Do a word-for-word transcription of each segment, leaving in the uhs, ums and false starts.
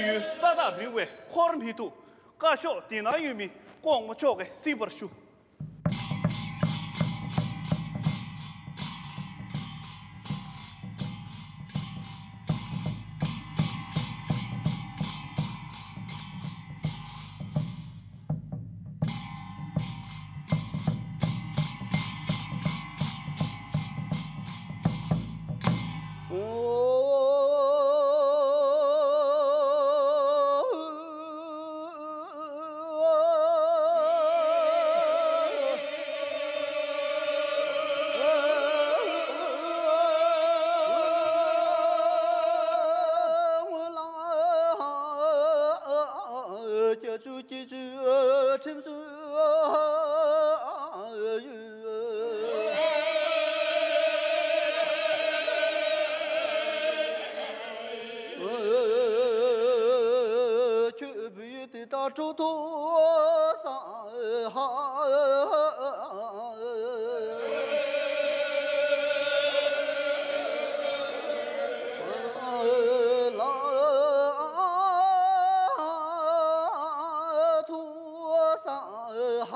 ཡུལ་ས་ཐག་རིང་བས་འཁོར་མི་ཐུབ། བཀའ་ཤོག་དེ་ན་ཡོད་མི་ཀོང་མོ་མཆོག་གིས་གཟིགས་པར་ཞུ། ཁྱོད་བུ་ཡུལ་དེ་དག་གྲོགས་ཐོག་ས་ཧ། ལ་ཐོག་ས་ཧ།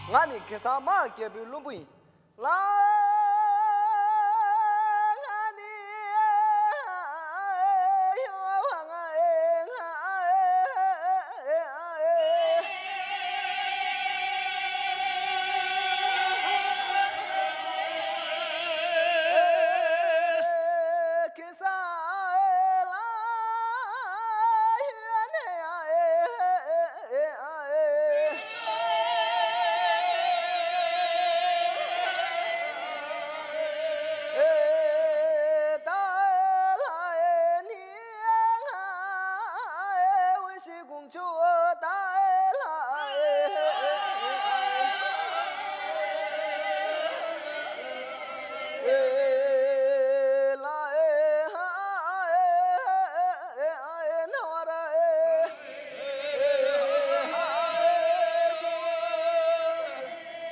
ང་ནི་གེ་སར་དམག་རྒྱལ་པོའི་བློན་པོ་ཡིན། ལ་ང་ནི་ཡོ་བ་ང་ཨེ་ང་ཨེ།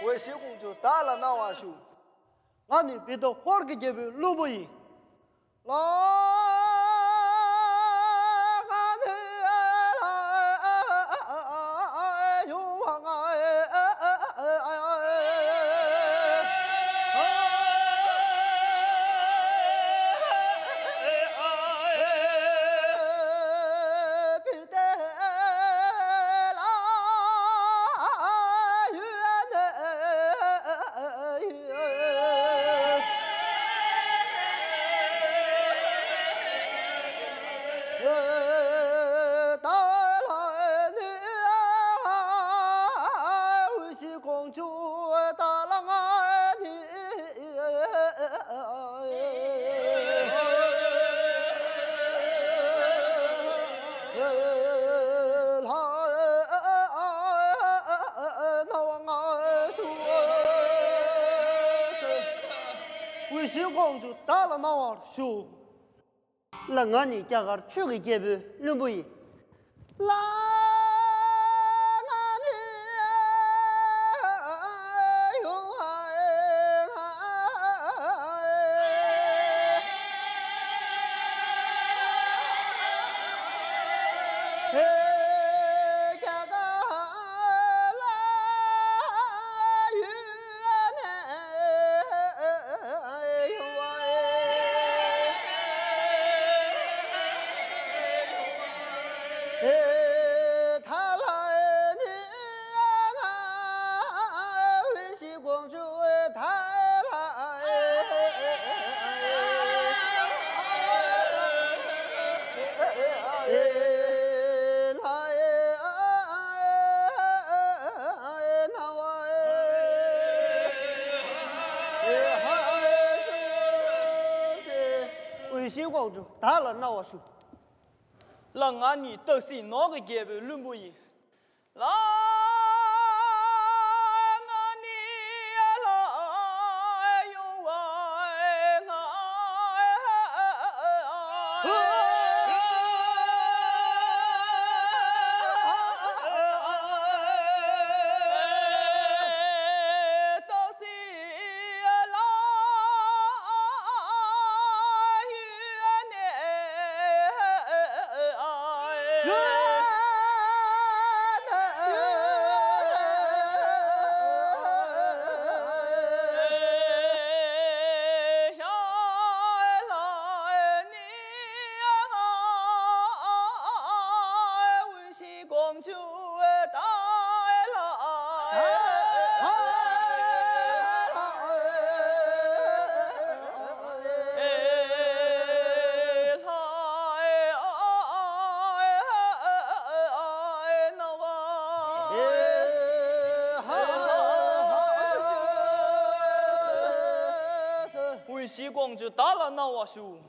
འོད་ཟེར་དཀོན་མཆོག་བདག་ལ་གནང་བར་ཞུ། ང་ནི་བི་ཏོ་ཧོར་གྱི་རྒྱལ་པོའི་བློན་པོ་ཡིན། ལ་ང་ནི་ལ་ཡུ་བ་ང་འོད་ཟེར་དཀོན་མཆོག་བདག་ལ་གནང་བར་ཞུ། ལ་ང་ནི་རྒྱ་གར་ཆོས་ཀྱི་རྒྱལ་པོའི་བློན་པོ་ཡིན། ལ་ང་ནི་ཡུ་ཧ་ཨེ་ཧ་ཨེ། ཤིང་ཀོང་ཇོ་བདག་ལ་གནང་བ་ཞུ། ལ་ང་ནི་སྟག་གཟིག་ནོར་གྱི་རྒྱལ་པོའི་བློན་པོ་ཡིན། ལ་ང་ནི་ལ་ཡོང་བ་ང་སྟག་གཟིག་ཀོང་ཇོ་བདག་ལ་གནང་བ་ཞུ།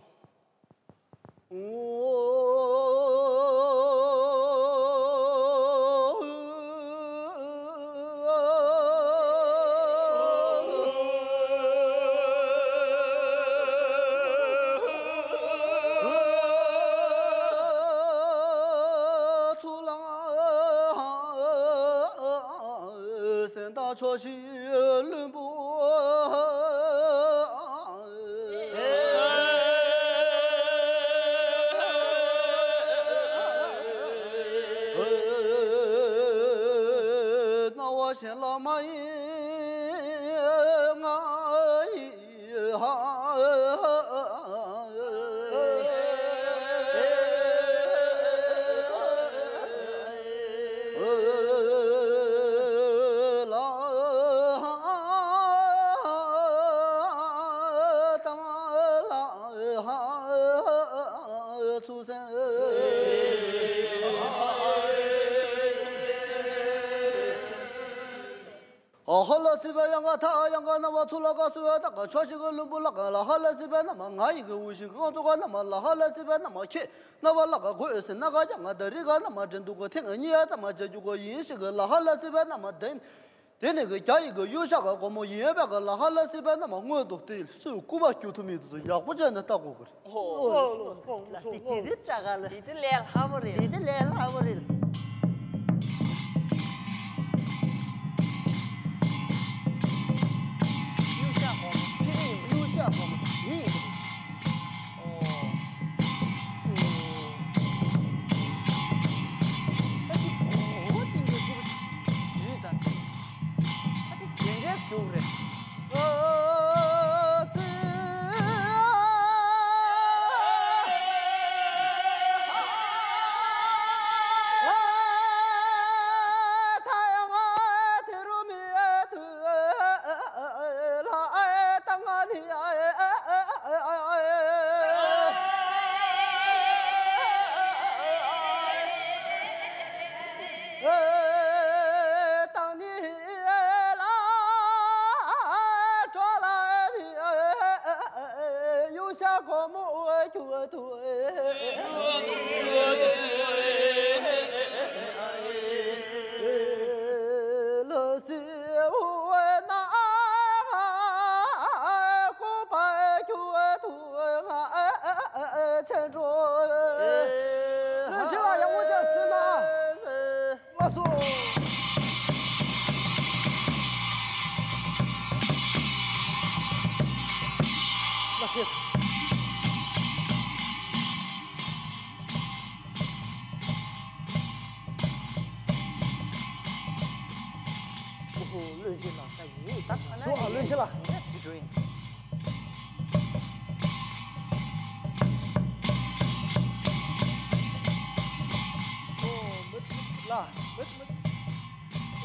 ཚུར་ལ་སེམས་དང་ཕྱོགས་ཤིག་བློན་པོ། རྣ་བ་གཞན་ལ་མ་ཡིན་ང་ཡིན་ཧ། ཨ་ཧ་ལ་སི་བ་ཡང་ག་ཐ་ཡང་ག་ན་བ་ཚུ་ལ་ག་སུ་ཡ་ད་ག་ཆོ་ཞིག་གི་ལུམ་བུ་ལ་ག་ལ་ཧ་ལ་སི་བ་ན་མ་ང་ཡི་གི་འུ་ཞིག་གང་ཚོ་ག་ན་མ་ལ་ཧ་ལ་སི་བ་ན་མ་ཁྱེད་ན་བ་ལ་ག་གོ་ཨེ་སི་ན་ག་ཡང་ང་ད་རི་ག་ན་མ་འདྲེན་འདུག་གོ་ཐེངས་གཉིས་ཡ་ཙམ་མ་བྱ་རྒྱུ་གོ་ཡིན་ཞིག་གི་ལ་ཧ་ལ་སི་བ་ན་མ་དེ་དེ་ནི་གི་རྒྱ་ཡི་གི་གཡུ་ཤ་ག་གོ་མོ་ཡིན་པ་གི་ལ་ཧ་ལ་སི་བ་ན་མ་མངོན་འདུག་སྟེ་སུས་སྐུ་པ་སྐྱོ་ཐུ་མི་འདུག་ཡག་པོ་བྱས་ནས་ལྟ་དགོ་གི་རེད། ལོ་ལོ་ལོ་ལོ་ལོ། འདི་འདི་དྲག་ག་ལ། འདི་དེ་ལས་སླ་པོ་རེད། འདི་དེ་ལས་སླ་པོ་རེད། གཡུ་ཤ་གོ་མོ་ཁྱེད་རེད་ཡིན་པ། གཡུ་ཤ་གོ་མོ་ཡིན་ཡིན་པ། ཨོ། ད་འདི་གོ་བོ་ཏིང་གི་ཐུབ་ཡུད་ཙམ་ཅིག་ད་དེ་རྒྱན་འདྲེས་རྒྱུག་རེད། ལགས་སོ། ལགས་སོ། ཨོ་ཧོ། བློན་ཆེན་ལགས། ད་ཡིན་ད་ཐ་ན་སོ་ཨ། བློན་ཆེན་ལགས། Let's drink. ཨོ་མི་ཚེ་ལ་མི་ཚེ་མི་ཚེ།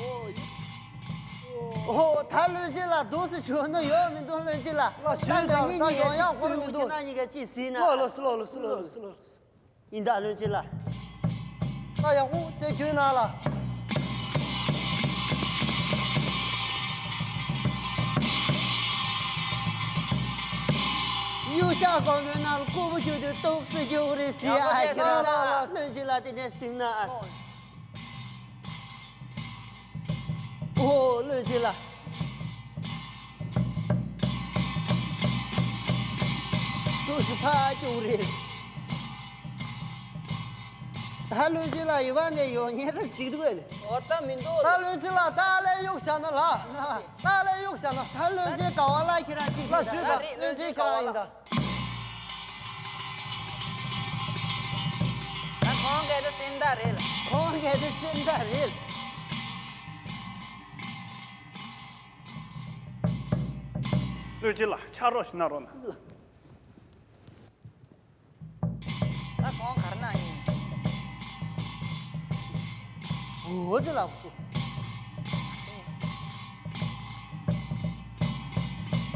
ཨོ་ཡིན། ཨོ་ད་བློན་ཆེན་ལགས་འདུག་སེ་བྱུང་ན་ཡོང་མི་འདུག་བློན་ཆེན་ལགས། ལགས་ད་ཞུས་ད་ད་ངེད་གཉིས་ཡོང་ཀྱི་ཡག་པོ་མི་འདུག་ཁྱེད་རང་གཉིས་ཀ་ཅིག་ཟིན་ན། ལགས་ལགས་སོ། ལགས་ལགས་སོ། ལགས་ལགས་སོ། ལགས་ལགས་སོ། ཡིན་ད་བློན་ཆེན་ལགས། ད་ཡག་པོ་བྱས་གྱོན་གནང་ལགས། གཡུ་ཤ་སྒོར་མོའི་ནང་ལ་ཀུ་པོ་རྒྱུག་དུས་སྟུག་སེ་རྒྱུག་རེད་ཟེར། ཡག་པོ་ཨ་བྱས་ཁྱེད་རང་སོང་། ལ་བློན་ཆེན་ལགས་དེ་ནས་སིམ་ན་ཨ། ཨོ་བློན་ཆེན་ལགས། སྟུག་སེ་ཕར་རྒྱུག་རེད། ད་བློན་ཆེན་ལགས་ཡོད་པ་ནས་ཡོང་ཉེན་རེ་ཅིག་འདུག་ཨེ་ལེ། འོ་ད་མི་འདུག་ད་བློན་ཆེན་ལགས་ད་ལས་གཡུག་བཞག་ན་ལ། ན། ད་ལས་གཡུག་བཞག་ན། ད་བློན་ཆེན་ག་བ་ལ་ཁྱེད་རང་ཅིག་ལ་ཞུས་ད་བློན་ཆེན་ག་བ་ཡིན་ད། ད་ཁོང་གལ་ཏེ་སེམས་ཐག་རེད་ལ། ཁོང་གལ་ཏེ་སེམས་ཐག་རེད། བློན་ཆེན་ལགས་ཕྱག་རོགས་ཤིག་གནང་རོགས་གནང་། ད་ཁོང་གར་ན་ཡིན། འོ་ཙི་ལགས་ཁུ།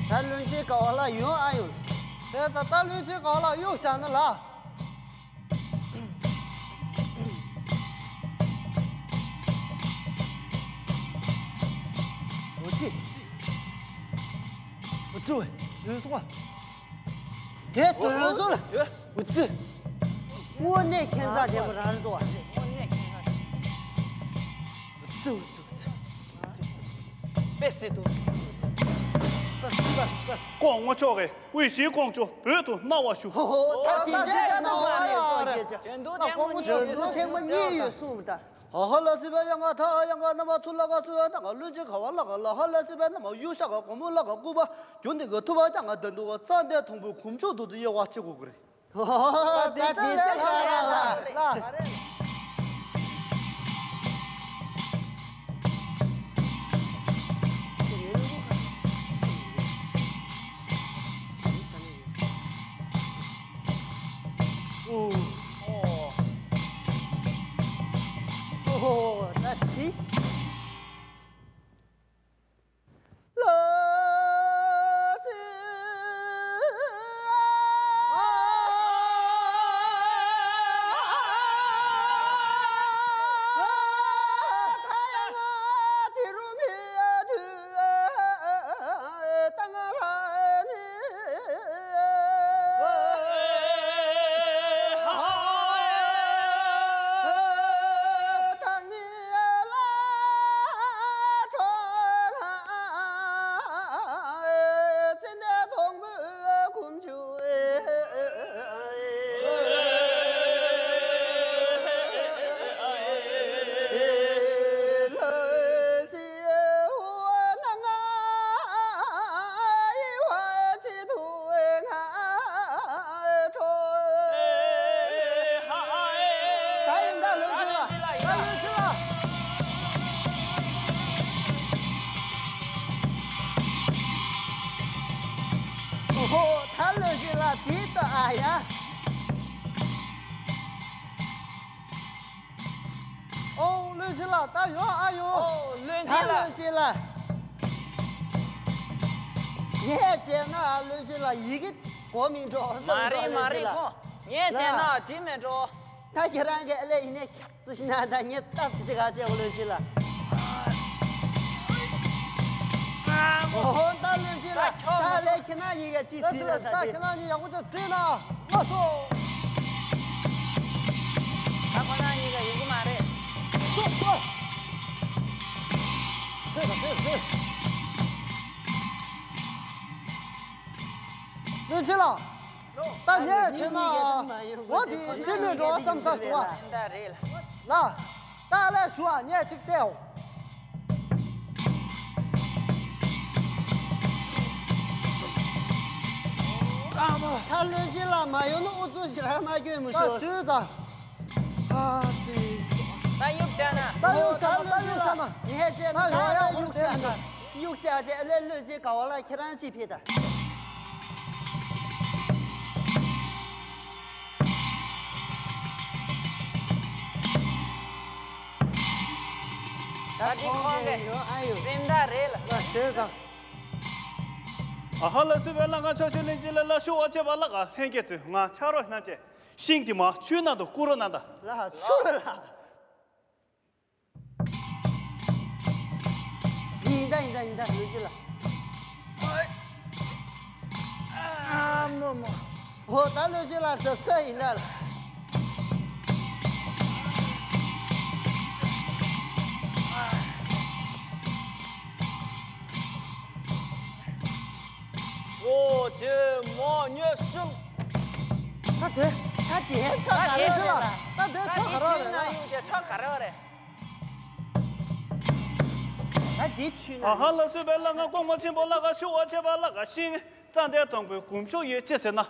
ད་བློན་ཆེན་ག་བ་ལ་ཡོང་ཨ་ཡོང་། དེ་ད་ད་བློན་ཆེན་ག་བ་ལ་གཡུག་བཞག་ན་ལ། འོ་ཙི། འོ་ཙི་ཝེ། ཡོང་སོང་བ། དེ་དོན་སོ་ལ། འོ་ཙི། དངོས་གནས་ཁྱད་མཚར་ལྡན་པ་རང་རེད་དོ། དངོས་གནས་ཁྱད་མཚར་ལྡན། འོ་ཙི་འོ་ཙི་འོ་ཙི། དཔེ་སྲིད་དོ། ལྟ་ལྟ་ལྟ། ཀོང་ངོ་ཅོག་གི་དབུས་གཞན་ཀོང་ཅོ་བོད་དུ་གནང་བ་ཞུ། ཧོ་ཧོ་ད་དེ་འདྲའི་གནང་བ་རེད་ཀོང་ཀྱེ་ཅོ། དོན་དུ་ཐེངས་མ་གཉིས་ཡོད་སོང་། ཐེངས་མ་གཉིས་ཡོད་སོང་ད། ཨ་ཧ་ལ་སི་བ་ཡང་ང་ཐ་ཡང་ང་ན་མ་ཚུ་ལ་ག་སུ་ཡང་ན་ང་བློན་ཆེན་ག་བ་ལ་ག་ལ་ཧ་ལ་སི་བ་ན་མ་གཡུ་ཤ་ག་གོ་མོ་ལ་ག་སྐུ་པ་རྒྱུ་འདི་ག་ཐུ་བ་ཀྱང་ང་ད་འདུ་བ་རྩ་འདས་མཐོང་བུ་གུམ་ཆུ་དུ་ཙི་ཡེ་བ་ཅི་གུ་གུ་རེ། ད་དེ་ཚེ་ལ་ལ་ལ་ལ། ཨོ། ཨོ། ད་དེ། ད་ཡིན་ད་ལོས་ཅི་ལ། ད་ལོས་ཅི་ལ། ཨོ་ཧོ་ད་ལོས་ཅི་ལ་དེ་ལྟ་ཨ་ཡ། ཨོ་བློན་ཆེན་ལགས་ད་ཡོང་ཨ་ཡོང་། ཨོ་བློན་ད་ཆེན་ལགས། བློན་ཆེན་ལགས། ངས་བྱས་ན་བློན་ཆེན་ལགས་ཡི་གེ་གོ་མི་འགྲོ་བསམ་མ་འགྲོ་རེད་མ་བློན་ཆེན་རེད་ལགས། ཁོ། ངས་བྱས་ན་ལགས། དེ་མི་འགྲོ། ད་ཁྱེད་རང་གི་ཨ་ལས་ཡིན་ནའི་ཁྱག་ཙི་ཤི་ན་ད་ངས་ལྟ་ཙི་ཤི་ག་བྱས་བློན་ཆེན་ལགས། ཨོ་ཧོ་ད་བློན་ཆེན་ལགས་ད་ལས་ཁྱེད་རང་ཡི་གེ་ཅི་ཟིན་ལ་ད་ད་དེ། ཁྱེད་རང་གཉིས་ཡག་པོ་ཅིག་ཟིན་ན་ལགས་སོ། ད་ཁོ་རང་གཉིས་ཀ་ཡོང་གི་མ་རེད། སོ་སོ། ཕེབས་དང་ཕེབས་ཕེབས། བློན་ཆེན་ལགས། ད་ངས་བྱས་ན་འོ་དེ་འདི་མི་འགྲོ་བསམ་ས་སོང་བ། ད་རེད་ལ། ལ། ད་ལས་ཞུ་བ་ངས་ཅིག་བལྟའོ། ད་བློན་ཆེན་ལགས་མ་ཡོང་ན་ཨུ་ཚུགས་ཞེ་དྲག་མ་སྐྱོན་མི་ཤོར། ད་ཞུས་ཙང་། ཨ་ཙི། ད་གཡུག་བཞག་ན། ད་གཡུག་བཞག་ན་ད་གཡུག་བཞག་ན། ངས་བྱས་ན་ད་ཡོང་ཡ་གཡུག་བཞག་ན། གཡུག་བཞག་བྱས་ཨ་ལས་བློན་ཆེན་ག་བ་ལ་ཁྱེད་རང་ཅིག་ཕེབས་ད། ད་འདི་ཁོང་གི་ཡོད་ཨ་ཡོད། སེམས་ཐག་རེད་ལ། ལ་ཞེས་དང་། ཨ་ཧ་ལ་སུ་བས་ལ་ང་ཆོ་ཆོ་ལེན་ཅི་ལ་ལ་ཤོ་བ་ཆེ་བ་ལ་ག་ལྷན་རྒྱས་ཚོས་ང་ཆ་རོགས་གནང་ཅེས་ཤིང་དེ་མ་ཆུའི་ནང་དུ་བསྐུར་རོགས་གནང་ད། ལ་ཆུ་ལ་ལ། ཡིན་ད་ཡིན་ད་ཡིན་ད་ལོས་ཅི་ལ། ཨ་ མོ་མོ། འོ་ད་བློན་ཆེན་ལགས་གཟབ་གཟབ་ཡིན་ན། འོ་ཇེ་མོ་ཉེ་ཤུལ། ད་དེ་ད་དེ་ཆོ་ག་རེ་རེད་ལ། ད་དེ་ཆོ་ག་རེ་རེད་ལ། ད་དེ་ཆོ་ག་རེ་རེད། ད་དེ་ཆོ་ན། ཨ་ཧ་ལ་སོགས་པའི་ལྷ་ང་སྐོང་མ་ཆེན་པོ་ལྷ་ཁ་ཤོར་བ་བྱེད་པ་ལྷ་ཁ་ཤིང་། རྩ་མདའི་དང་པོའི་སྒོམ་ཆུ་ཡོད་ཅེས་ཟེར་ན།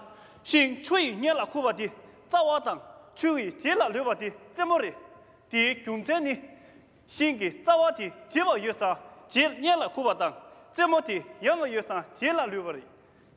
ཤིང་ཆུ་ཡི་སྙན་ལ་ཁུག་པ་དེ་རྩ་བ་དང་། ཆུ་ཡི་རྗེས་ལ་ལུས་པ་དེ་རྩེ་མོ་རེད། དེའི་རྒྱུ་མཚན་ནི། ཤིང་གི་རྩ་བ་དེ་རྗེས་པ་ཡོད་ཙང་རྗེས་སྙན་ལ་ཁུག་པ་དང་། རྩེ་མོ་དེ་ཡང་ཡོད་ཙང་རྗེས་ལ་ལུས་པ་རེད།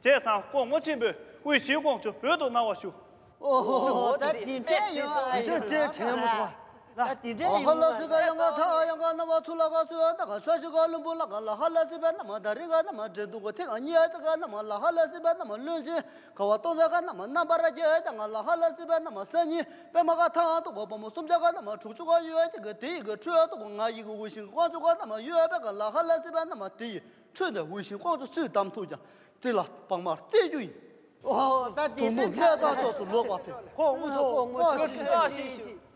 བྱས་ཙང་སྐོང་མ་ཆེན་པོས་དབུལ་ཞིང་ཀོང་ཇོ་བོད་དུ་གནང་བ་ཞུ། ཨོ་ད་དེ་འདྲ་ཡོད་ཨ་ཡོད། དེ་དྲན་མི་ཐུབ། ད་དེ་འདྲ་ཡོད་ཨ་ཡོད། ཧ་ལ་སི་པའི་ཡང་ག་ཐ་ཡང་ག་ན་མ་ཚུ་ལ་ག་སུ་ཡང་ད་ག་ཤ་ཤི་ག་ལུམ་བུ་ལ་ག་ལ་ཧ་ལ་སི་པའི་ན་མ་ད་རི་ག་ན་མ་འདྲེ་འདུག་ག་ཐེ་ག་ཉི་ཡ་ད་ག་ན་མ་ལ་ཧ་ལ་སི་པའི་ན་མ་བློན་ཆེན། ཁ་བ་སྟོང་ཚ་ག་ན་མ་རྣམ་པར་རྒྱལ་ཡ་ད་ང་ལ་ཧ་ལ་སི་པའི་ན་མ་ས་ཉི་པད་མ་ག་ཐང་དུ་གོ་པ་མོ་སུམ་བརྒྱ་ག་ན་མ་དྲུག་ཅུ་ག་ཡོད་ཡ་ད་ག་དེ་ཡི་ག་ཁྲུ་ཡ་དུ་གོ་ང་ཡི་ག་དབུལ་ཞིང་ཀོང་ཇོ་ག་ན་མ་ཡོད་ཡ་པད་ག་ལ་ཧ་ལ་སི་པའི་ན་མ་དེ་ཡི་ཁྲོད་ནས་དབུལ་ཞིང་ཀོང་ཇོ་སུས་བདམས་ཐུབ་ཀྱང་དེ་ལ་བག་མར་གཏད་རྒྱུ་ཡིན། ཨོ་ད་དེ་དུམ་བུ་ལྷས་ཐག་ཕྱོགས་སུ་ལོག་པ་ཕེབས། ཁོང་དབུ་སོ་ཁོང་ངོ་ཤེས་ཤིང་།